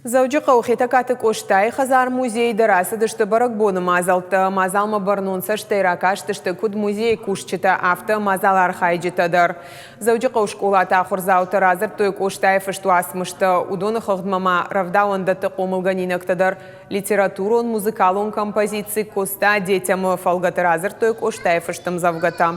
Дзӕуджыхъӕуы Хетӕгкаты Къостайы хӕдзар-музейы дӕр ацыдысты бӕрӕгбоны мадзӕлттӕ. Мадзалмӕ бӕрнон цӕстӕй ракастысты куыд музейы кусджытӕ, афтӕ мадзалархайджытӕ дӕр. Дзӕуджыхъӕуы скъолаты ахуырдзаутӕ радзырдтой Къостайы фыст уацмыстӕ. Уыдоны хыгъдмӕ ма рӕвдауӕндӕтты хъомылгӕнинӕгтӕ дӕр литературон, музыкалон композици «Коста детям»-ы фӕлгӕты радзырдтой Къостайы фыст ӕмдзӕвгӕтӕ.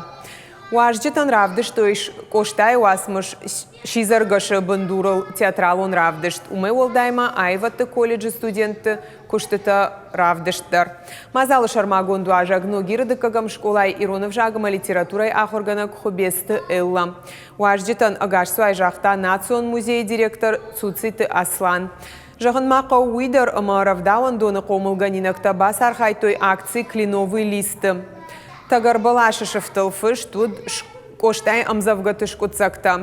Уазджытӕн равдыстой Къостайы уацмыс Сидзӕргӕсы бындурыл театралон равдыст, уымӕй уӕлдай ма аивӕдты колледжы студентты куыстытӕ равдыст дӕр. Мадзалы сӕрмагонд уазӕг Ногиры дыккӕгӕм скъолайы ирон ӕвзаг ӕмӕ литературӕйы ахуыргӕнӕг Хуыбецты Элла. Уазджытӕн ӕгасцуай загъта Национ музейы директор Цуциты Аслан. Зӕгъын ма хъӕуы уый дӕр, ӕмӕ рӕвдауӕндоны хъомылгӕнинӕгтӕ бацархайдтой акци «Кленовый лист»-ы. Тӕгӕр бӕласы сыфтыл фыст уыд Къостайы ӕмдзӕвгӕты скъуыддзӕгтӕ.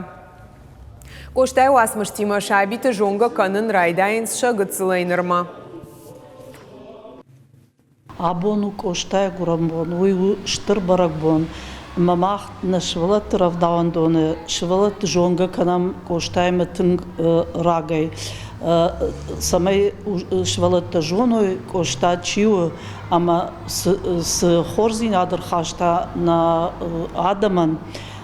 Къостайы уацмыстимӕ сабиты зонгӕ кӕнын райдайынц сӕ гыццылӕй нырмӕ. Абон у Къостайы гуырӕнбон, уый у стыр бӕрӕгбон. Ӕмӕ мах нӕ сывӕллӕтты рӕвдауӕндоны сывӕллӕтты зонгӕ кӕнӕм Къостаимӕ тынг рагӕй, цӕмӕй сывӕллӕттӕ зоной, Къоста чи у ӕмӕ цы хорздзинад ӕрхаста нӕ адӕмӕн.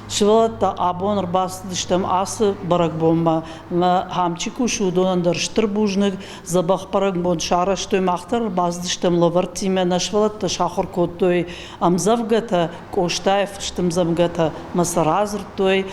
Сывӕллӕттӕ абон ӕрбацыдыстӕм ацы бӕрӕгбонмӕ ӕмӕ ам чи кусы, уыдонӕн дӕр стыр бузныг. Дзӕбӕх бӕрӕгбон сарӕзтой, мах дӕр ӕрбацыдыстӕм лӕвӕрттимӕ, нӕ сывӕллӕттӕ сахуыр кодтой ӕмдзӕвгӕтӕ, Къостайы фыст ӕмдзӕвгӕтӕ ӕмӕ сӕ радзырдтой.